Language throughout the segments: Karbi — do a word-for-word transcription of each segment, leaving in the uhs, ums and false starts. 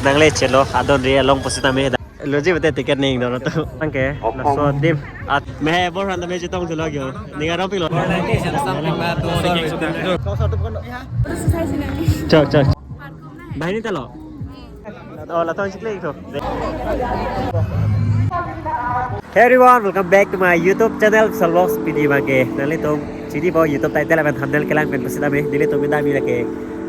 Nangle chelo adon re along pusitame da. Loji bete ticket ning doro tu. Tangke. Laso dim. At me bor han tame chetong chelo kyo. Ning aram pilo. Chok chok. Bahini talo. Oh, latong chikle to. Hey everyone, welcome back to my YouTube channel, Salvos P D Bangke. Nanglitum chinipo YouTube title aban thumbnail kelang pen pusitame, nelitum inda mi lake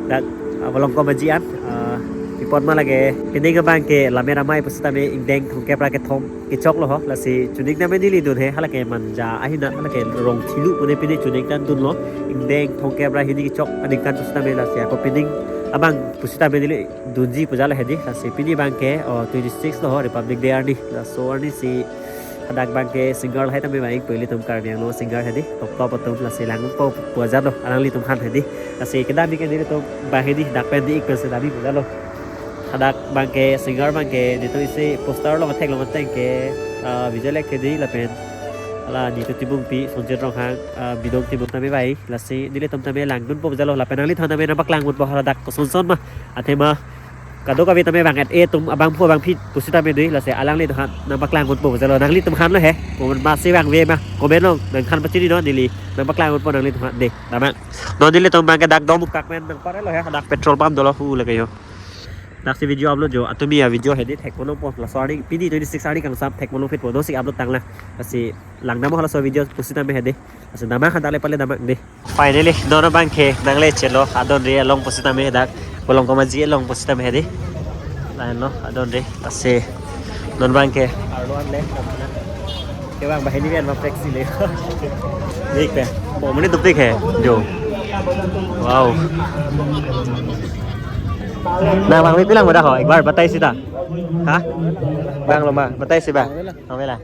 dak, ah, Bolongkom Aji an, ah, ipot ma lake pining abangke Lammet Amei pusitame ingdeng thomkep ra kethom kechoklo ho, lasi chuning tame neli dun he, halake manja ahina halake rong thilu pune pine chuning tame dunlo, ingdeng thomkep ra hini kechok aningkan pusitame, lasi ako pining abang pusitame neli dunji pu jalo hedi, lasi pini bangke, oh, twenty six lo ho, Republic Day arni. Laso arni si hadak bangke singer lahai tame bang ik pu ilitum Karbi Anglong singer hedi. Top top atum lasi langpo pu jalo alanglitum han hedi. Lasi kedam ke nelitum bang hedi dak pen di ik pen si dam ik pu jalo. Hadak bangke singer bangke nelitum isi poster along theklong ateng ke, ah, Vijay Lekhedi lapen hala Nitu Timungpi, Sonjit Ronghang, ah, Bidong Timung tame bang ik. Lasi nelitum tame langdunpo pu jalo lapen nanglitum tame nangpaklang ponpo hadak koson son ma. Athema kadokave tame bang et e atum abangphu abangphi pusitame dei, lasi alanglitum han nangpaklang ponpo pu jalo, nanglitum hanlo he. Komat masi bang ave ma comment along nangthan pachini non neli, nangpaklang ponpo nanglitum han dei. Damang. Non nelitum bangke dak Domukak pen nangparelo he, dak petrol pump dolo hu lake yo. Daksi video upload jo, atumi a video hedi thekponlongpo, laso arni pini twenty six arni kangsam thekponlong phitpo, dosik upload tanglang. Lasi langdam halaso video pusitame hedi. Lasi damang hadak le pale damang dei. Finally, non bangke nangle chelo adon re along pusitame dak Bolongkom Aji along pusitame hedi. Lahenlo adon re, lasi non bangke arlo anle. Kevang bahini pen ma flex le. Dei pe. Bo mane dupik he jo. Wow. Na bang pilang beda ho, ek bar batai sita. Ha? Bang lo ma, batai si bang. Bang mela.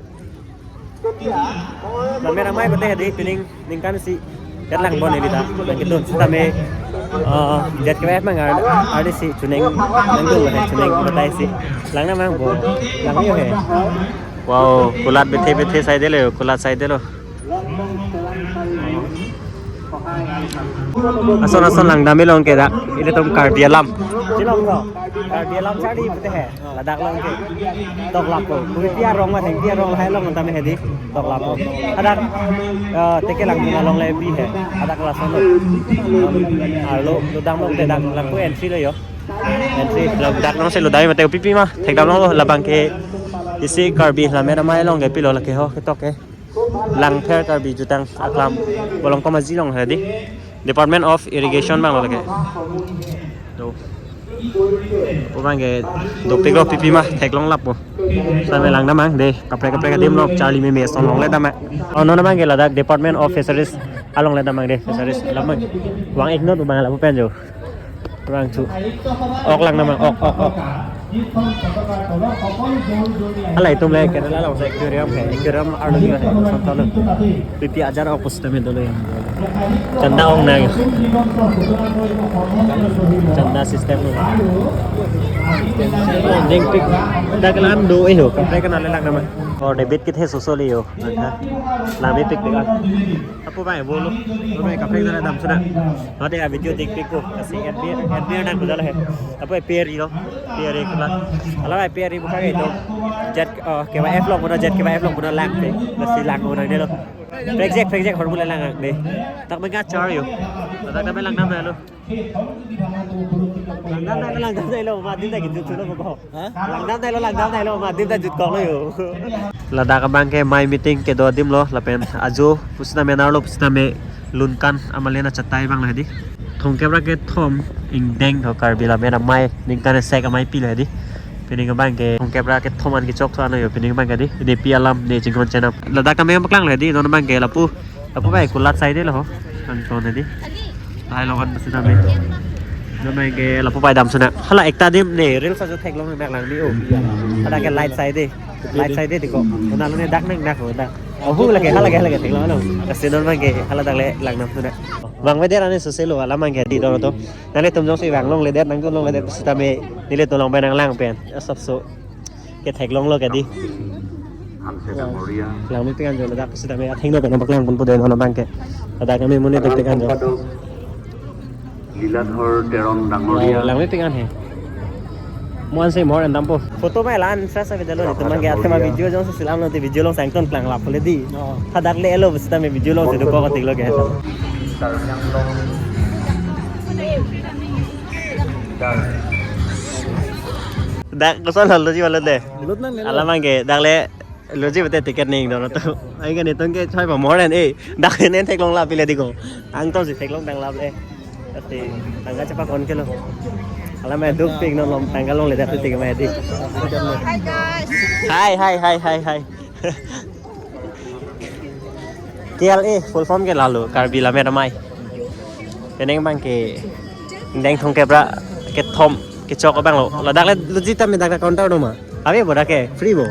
Lammet Amei pute hedi pining ningkan isi ket lang bon neli ta. Nang kedun sitame, eh, Z K Y F mang ar-, arni si chuning nangdun he, chuning batai si. Lang namang bo. Lang yo he. Wow, kulat bethe bethe saidelo, kulat saidelo. Ason ason langdam ilong ke dak. Ilitum Karbi alam. Chilong ko. Karbi alam sari pute he. Ladak along ke. Toklap ko. Kopi pi arong ma thengpi arong lahai along tame hedi. Toklap ko. Hadak, eh, teke langdun along le pi he. Hadak lason lo. Arlo ludam along te dak lapu entry lo yo. Entry lo dak along si ludam mate pipi ma. Thekdam along lo labang ke isi Karbi Lammet Amei along ke pilo lake ho ketok ke. Langpher Karbi Jutang Aklam Bolongkom Aji along hedi. Department of Irrigation bang lo lake. To. Pu bangke dopik lo pipi ma theklong lappo. Same langdam mang dei, kaprek kaprek adim lo charli meme ason longle dam mang. Oh, non bangke ladak Department of Fisheries alongle dam mang dei, Fisheries alam mang. Wang ik non bang lapu pen jo. Rang chu. Ok langdam mang, ok, ok, ok. Hala itum le Kerala along si aquarium he, aquarium arlo ni he, santan lo. Pipi ajar ok pusitame dolo yang. Chanda ong nang. Chanda system lo. Dengpik. Dak lan do eh ho, kaprek kan ale langdam mang. Or debit kit he soso le yo. Langmepikpik ah. Apo bang bolo. Bang kaprek dala dam suna. Hade a video dengpik ko. Lasi admin, admin nang budala he. Apo A P R lo. A P R kulat. Hala A P R buka ke do. Z, eh, K Y F along puno Z K Y F along puno langpik. Lasi lang ko nang dei lo. Prekjak, prekjak hormula lang dei. Tak menga char yo. Tak tak langdam lo. Langdam nai, langdam nai lo, ma dim ta kijut chulo ko. Ha? Langdam nai lo, langdam nai lo, ma dim ta jutkok lo yo. Ladak abangke mei meeting kedo adim lo, lapen ajo pusitame nar lo pusitame lunkan amalen achatai bang lo hedi. Thomkep ra kethom ingdeng tho Karbi Lammet Amei ningkan sek amei pilo hedi. Pining abangke thomkep ra kethom an kechok tho ano yo pining abangke dei. Nepi alam ne chingkon chenam. Ladak kami paklang lo hedi, non abangke lapu. Lapu pai kulat saidelo ho. Angton hedi. Hai longan pusitame. Namai ke lapu pai dam suna. Hala ekta adim ne reels ajo theklong mek lang ni o. Hala ke light saide. Light saide dei ko. Una lo ne dak nang dak ho dak. Oh, hala ke, hala ke, hala ke theklong lo. Lasi non bangke hala dak le langdam suna. Bang weder ani soselo alam bangke dei dolo to. Nanglitum jongsi bang longledet nangdun longledet pusitame nelitum along pen nanglang pen. Asap so. Ketheklong lo ke dei. Langmepik an jo ladak pusitame athengno pen nangpaklang ponpo dei non abangke. Ladak kami monit dopik an jo. Liladhor Teron Dangoriya. Langmepik an he. Mo-an si mohor en dampo. Photo mai la-an sa sa video lo, netum abang ke athema video jongsi selam lo te video along si angton klanglap pule dei. Oh. Hadak le-etlo pusitame video along si dokok tik lo ke. Dak koson lo ji wala de. Lut nang nelo. Alam abang ke dak le lo ji pute ticket ning dong to. Ai ke netum ke choi pa mohor en e. Dak ne theklong lap pile dei ko. Angton si theklong tang lap le. Ati tangka chepa-on ke lo. Alam mai duk pik non lom tangka longle dak tik mai dei. Hi guys. Hi, hi, hi, hi, hi. K L A full form ke lalo, Karbi Lammet Amei. Penang abang ke deng thong kepra kethom kechok abang lo. Ladak le lo ji tame dak counter do ma? Ave bo dak ke free bo.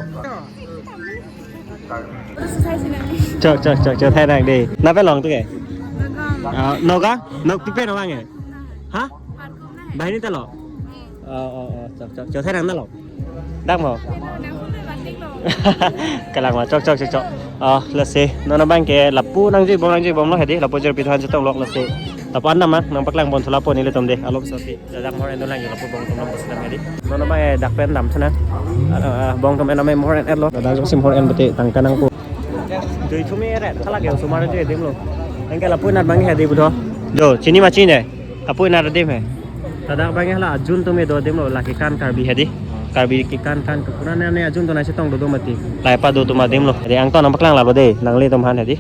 Chok, chok, chok, chok, thai nang dei. Nangpi along tu ke? Nagaon. Ah, Nagaon? Nok tu pen abang ke? Ha? Banghini ta lo? Oh, oh, oh, chok, chok, chok, thai nang na lo. Dak mo? Kalang ma, chok, chok, chok, chok. Oh, lasi. Non abang ke lapu nangjuibom, nangjuibom lo hedi. Lapu jor pithan chetong lok lasi. Lapu an nama, nangpaklang pon thu lapu nelitum dei. Alom soti. Ladak mohor en dolang, lapu bong atum nang pusitame dei. Non abang ke dak pen dam sana. Ah, bong atum en amei mohor en-etlo. Ladak jongsi mohor en pute tangka nangpo. Joi thumi eret, hala ke osomar joi adim lo. Anke lapu inat abang ke hedi butho. Jo, chini ma chini. Lapu inat adim he. Ladak abang ke hala ajun atum do adim lo, la kekan Karbi hedi. Karbi kekan kan kepura ne ne ajun atum nangchetong dodo mati. Lai pa do atum adim lo. Hedi angton nangpaklang lap lo dei, nanglitum aphan hedi.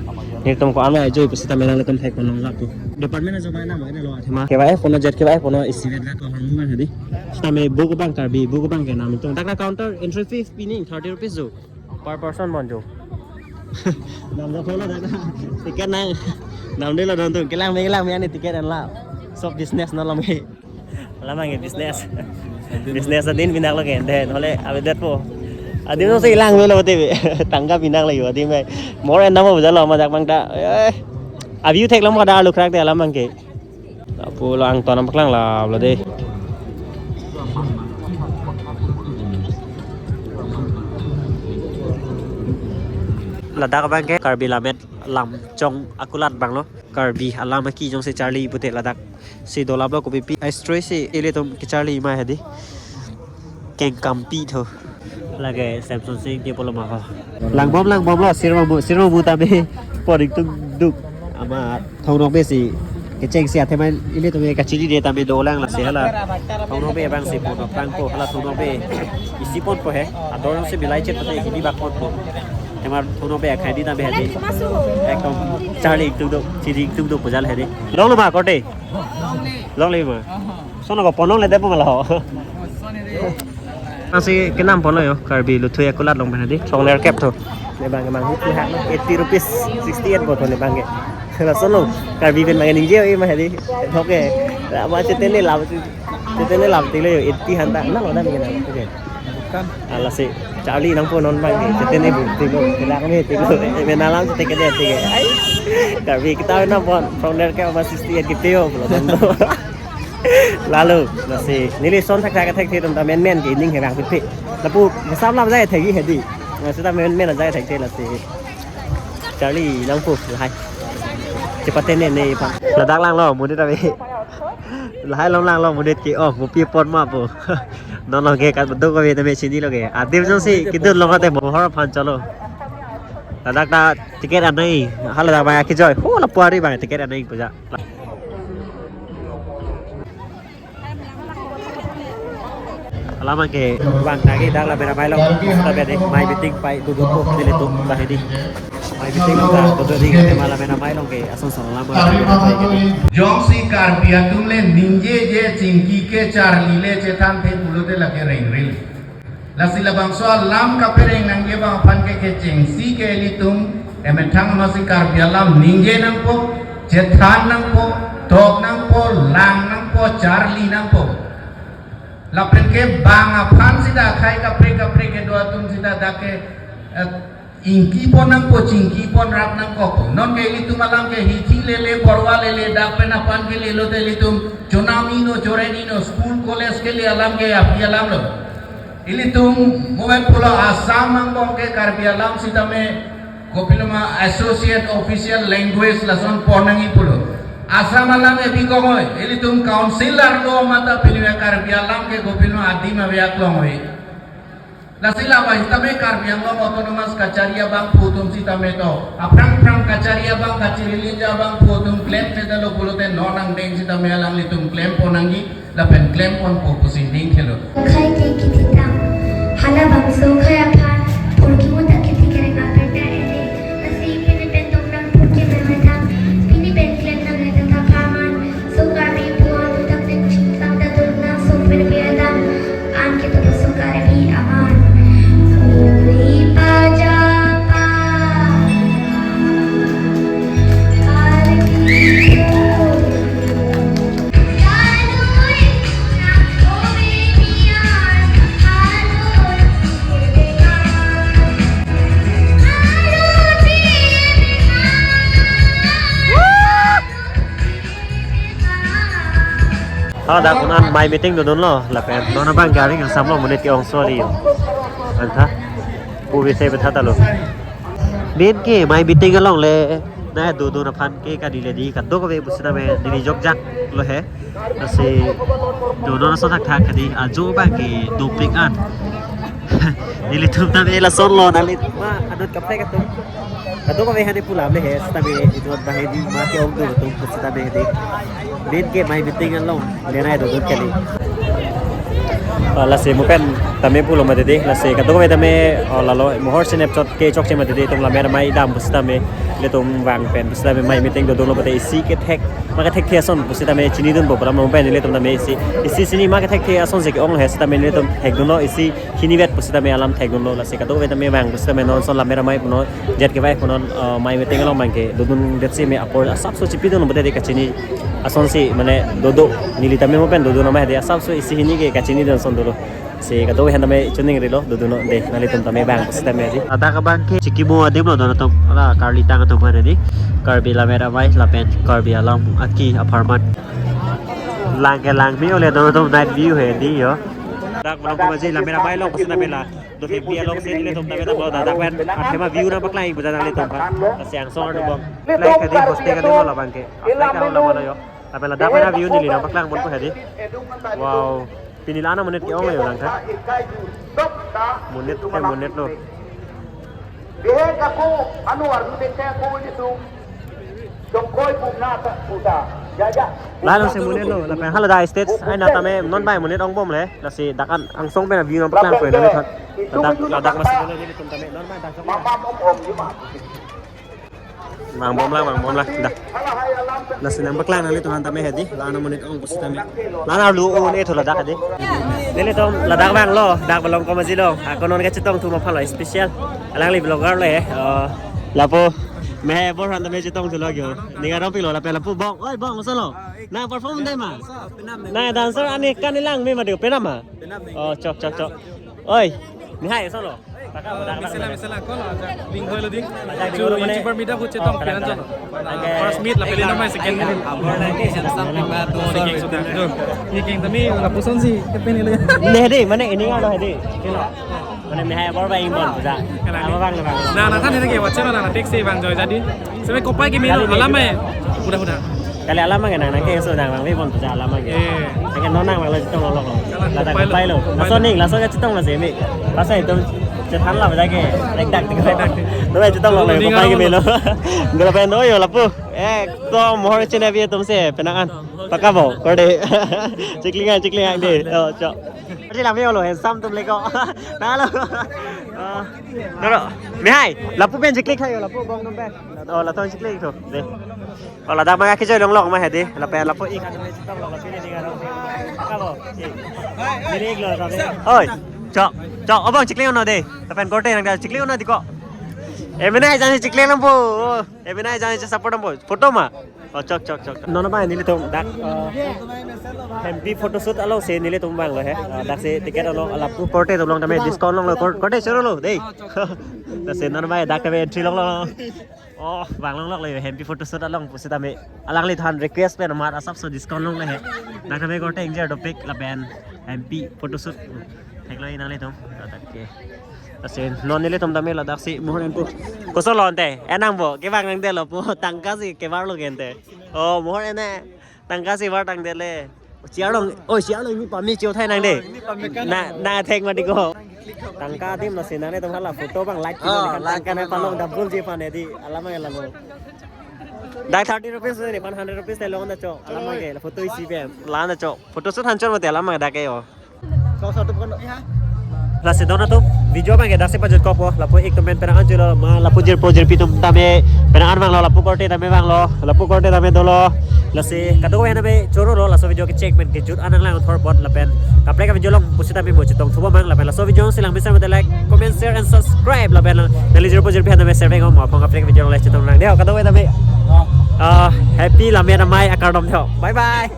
Netum ko-an ajoi pusitame nanglitum thek ko nang lapu. Department ajo mai na mai na lo athema. Kevai pon-o jet kevai pon-o isi vet vet ko hormu kan hedi. Sitame buk abang Karbi, buk abang ke nam tung. Dak na counter entry fee pining thirty rupees jo. Per person bon jo. Nam jo pon-o dak na. Ticket nang. Nam dei lo don tung. Kelang me kelang me ani ticket en la. Sob business na lom ke. Alam abang ke business. Business adin pinak lo ke. Dei, nole avedetpo. Adim jongsi lang me lo te be. Tangka pinak lo jo adim mai. Mohor en dampo bujalo ma dak abang ta. Eh. Avi theklong ma da alu krak te alam abang ke. Lapu lo angton nangpaklang lap lo dei. Ladak abang ke Karbi Lammet Lamchong akulat abang lo. Karbi alam aki jongsi charli pute ladak si dolap lo, kopi pi ai stroi si ilitum kecharli ma hedi. Kengkampi tho. Lake Samson Sing ke pulo ma ho. Langbom, langbom lo, sirma bu, sirma bu tame. Podik tuk duk. Ama thongnok be si kecheng si athema ilitum ke kachini de tame dolang lasi hala. Thongnok be abang si ponok tangpo, hala thongnok be isi ponpo he. Ador si bilai chet pute hini bak ponpo. Athema thongnok be akhai di tame hedi. Ekdom charli tuk duk, chiri tuk duk pujal hedi. Longle ma korte? Longle ma. Sono ko ponong le depo ma la ho. Asi kenam pon lo jo, Karbi Luthui akulat along pen hedi. Song ler kep tho. Ne abang ke mang hu ha eighty rupees, sixty-eight bo tho ne abang ke. Lason lo Karbi pen abang ke ningje oi ma hedi. Thok ke. Ama chetene lap, chetene lap tik lo jo, eighty han ta. Na lo dam ke na. Oke. Kan. Ala si charli nangpo non abang ke. Chetene bu tik lo, kelak me tik lo. Ebe nalam chetene ke de tik ke. Ai. Karbi kita na pon, song ler kep ama sixty-eight ke peo pulo. Lalo, lasi, neli son thakthak athak the atum ta menmen ke ining hevang pipi. Lapu, masam lam jai thagi hedi. Lasi ta menmen jai thak the lasi. Charli nangpo, lahai. Chepatene ne pa. Ladak lang lo, monit ave. Lahai long lang lo, monit ke, oh, mo pi pon ma po. Non lo ke, kat betul ko, tame chini lo ke. Adim jongsi, kidun lo kate, mohor aphan cholo. Ladak ta, ticket anai, hala dak abang ke joi. Ho, lapu ari abang, ticket anai puja. Alam abang ke bang tagi dak lapen amei along ta bedi mai biting pai duduk ko nelitum ta hedi. Mai biting ta duduk di tema lapen amei along ke ason son alam abang. Jongsi Karbi atum le ningjeje chingki ke charli le chethan the pulote lake rengril. Lasi labangso alam kapereng nangji abang aphan ke kechengsi ke ilitum emethang amatsi Karbi alam ningje nangpo, chethan nangpo, tok nangpo, lang nangpo, charli nangpo. Lapen ke bang aphan sita akhai kaprek kaprek kedo atum sita dak ke, eh, ingki pon nangpo, chingki pon rap nangkok. Non ke ilitum alam ke hithi lele, porwa lele, dak pen aphan ke lelo te ilitum chonam ino, choren ino, school college ke le alam ke api alam lo. Ilitum momen pulo Assam angbong ke Karbi alam sitame kopiloma associate official language lason pon nangji pulo. Assam alam ebi kongoi, ilitum council arlo mata pini Karbi alam ke kopilo adim ave aklong oi. Lasi labang sitame Karbi Anglong Autonomous kachari abangphu atum sitame to. Aphrang phrang kachari abang kachiri linja abangphu atum klem te dalo pulote non angdeng sitame alanglitum klem pon nangji lapen klem ponpo pusi ning thelo. Khai ke kithitang. Halabangso khai aphan phurkimo ta kithi kereng aper ta ele. Lasi pini pen dong nang phurki memetang. Pini pen klem nang eta ta phaman. So Karbi puan utak ning chingtang ta dong nang so pini pen dang. An kita so Karbi aman. Uli paja pa. Karbi. Ha, dak kunan mai meeting dodunlo, lapen non abang garing asam lo monit ke-ong sori yo. Antha, pu bise betha ta lo. Nen ke mai meeting along le, na dodun aphan ke kadi le di, kadokave pusitame neli jokjak lo he. Lasi dodun ason thakthak kadi, ajo abang ke dopik an. Nelitum tame lason lo, nangli ma adut kaprek atum. Kadokave hane pu alam le he, sitame inut banghini ma ke-ong dun atum pusitame he di. Nen ke mai meeting along, lenai dodun kali. Oh, lasi mo pen tame pulo mati di, lasi kadokave tame, oh, lalo mohor sinep chot ke chokche mati di, itum lamera mai dam pusitame, ilitum vang pen pusitame mai meeting dodunlo pute isi kethekthe, ma kethekthe ason pusitame chinidunpo pu alam mo pen ilitum tame isi, isi sini ma kethekthe ason si ke-ong he sitame ilitum thekdunlo, isi hinivet pusitame alam thekdunlo, lasi kadokave tame vang pusitame non ason lamera mai punon, jet kevai punon, eh, mai meeting along abang ke dodundetsi me apor asapso chipidun pute di kachini asonsi mane dodo, neli tame mo pen dodun amai di asapso isi hini ke kachinidun ason dolo. Si kadokave aphan tame chuning rilo dodunnon de, nanglitum tame vang pusitame di. Ladak abang ke chikimo adim lo don atum, ala karli tang atum aphan di. Karbi lamera mai lapen Karbi alam aki apharman. Lang ke langme ole don atum night view he di yo. Dak belong ko maji lamera mai along pusitame la. Dothengpi alongsi nelitum tame damlo, ladak pen athema view nangpaklang puja nanglitum aphan. Lasi angsong arnubom. Flag kadi hostel kadi mo labang ke. Flag ta hula mala yo. Lapen ladak pen view neli nangpaklang ponpo he di. Wow. Pini la-an amonit ke-ong yo lang kha. Monit ke monit lo. Bihe kaku anu arnu dek kaku ini tu. Jongkoi pumna ta puta. Ya, ya. La-an si monit lo, lapen hala dak stage aina tame non abang monit ongbom le, lasi dak an angsong pen view nangpaklang ko nangthon. Ladak, ladak masi dolo nelitum tame non abang dak. Mama om om di ma. Vangbom lang, vangbom lang, dah. Lasi nangpaklang nanglitum aphan tame he di, la-an amonit ong pusitame. La-an arlo un-e tho ladak he di. Nelitum ladak vanglo, dak belong ko maji lo. Ako non kachetongthum aphan lo special. Alangli vlogger lo he. Oh. Lapu. Me he bor han tame chetongthulo kyo. Ning arong pilo lapen lapu bong. Oi bong, koson lo? Nang perform de ma? Nang dancer ani kan ilang me ma de penam ma? Oh, chok, chok, chok. Oi, Mihai, koson lo? Taka, taka, taka. Misela, misela, kolo aja. Link hoilo ding. Aja, link hoilo mane. YouTuber meet up hochetong, oh, penang kadang, chon. Kadang. Oke. First meet la peli nama second. Abang lagi, siapa sampai batu. Oh, ini geng sudah. Tuh. Ini geng kami, lapuson si, kepen ini. Nih, di, mana ini nggak ada, di? Kilo. Mane Mihai abor abang ingbom puja. Kalang. Apa bang, bang? Nah, nah, kan ini kayak wacana, nah, taxi bang Joy jadi. Sampai kopai gini lo, alam ya. Udah, udah. Kali alam ya, nah, nah, kayak so, nah, bang, ingbom puja alam ya. Iya. Kayak nonang bang lo chetong lo. Kalang, ladak kopai lo, kopai lo. Laso ning, laso kachetong lo sih, mi. Pas itu chethan lah, bang, kayak. Lek dak, dak, dak. Lo chetong lo, kopai gini lo. Gula pen, oh, yo, lapu. Eh, to, mohor chine bi tum se, penang an. Pakabo, korde. Chiklingan, chiklingan de. Oh, chok. Pasti lami olo handsome atum le ko. Nalo. Ah, nalo. Mihai, lapu pen chiklik thayo, lapu bong atum pen. Oh, latum chiklik tho. De. Oh, ladak ma kejoi longlok ma he di. Lapen lapu ik. Oi, chok, chok, obong chiklik uno de. Lapen korte nang chiklik uno di ko. Eh, mane jangan chiklik lampu. Oh, eh, mane jangan support lampu. Photo ma. Oh, chok, chok, chok, chok. Non abang nelitum dak, eh, Hempi photoshoot along si nelitum vanglo he. Eh, dak si ticket along, lapu korte along tame discount longlo, kor-, korte chorolo, dei. Dak si non abang dak tame entry longlo. Oh, vang longlok lo Hempi photoshoot along pusitame. Alangliphan request pen amat asapso discount longlo he. Dak tame korte ingjir dopik lapen Hempi photoshoot. Theklong nanglitum. Dak ke. Lasi non nelitum tame ladak si mohor enpo. Koson lo ante, enang bo, kevang nangdetlo po, tangka si kevar lo ke ante. Oh, mohor ene. Tangka si var tang dele. Chiarong, oh, chiarong ini pami chio thai nang de. Oh, ini pami kan. Na, na thek mati ko. Tangka adim na si nang de tum hala photo abang like. Oh, like tangka na pano double je pan edi. Alam ke lalo. Dak thirty rupees ni pan hundred rupees te lo na cho. Alam ke la photo isi be. La na cho. Photo shoot han chon mati alam ke dak ke yo. Lasi don atum video abang ke dak si pajut kokpo, lapu ik tum pen penang anjulo ma lapu jirpo jirpi tum tame penang an vanglo, lapu korte tame vanglo, lapu korte tame dolo. Lasi kadokave tame choro lo, laso video ke chek pen kejut an nanglang thor apot lapen kaprek a video along pusi tame mo chetong thupo mang lapen laso video si lang mesen mate like, comment, share and subscribe lapen nangli jirpo jirpi tame share pen mo apong kaprek video along le chetong nang deo kadokave tame. Ah, happy Lammet Amei akardom deo. Bye bye.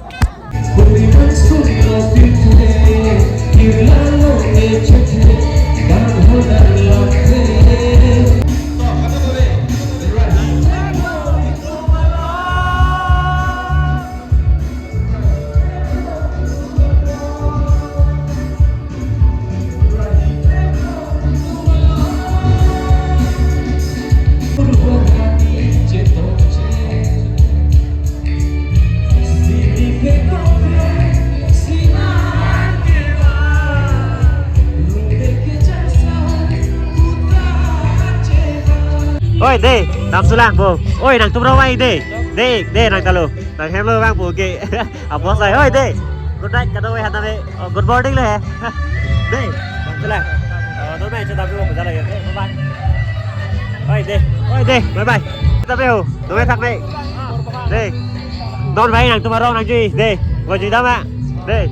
Oi, de, damsulang, bo. Oi, nangtum rawai, de. De, de, nang talo. Nang hem lo bang, bo, ke. Abos ai, oi, de. Good night, kadokave hatame. Oh, good morning le. De, damsulang. Oh, non mai chedam lo, bujala ya. Bye bye. Oi, de. Oi, de, bye bye. Kita pe ho. Dome thak de. De. Don bhai nangtum arong nangji. De. Mo jui dam a. De.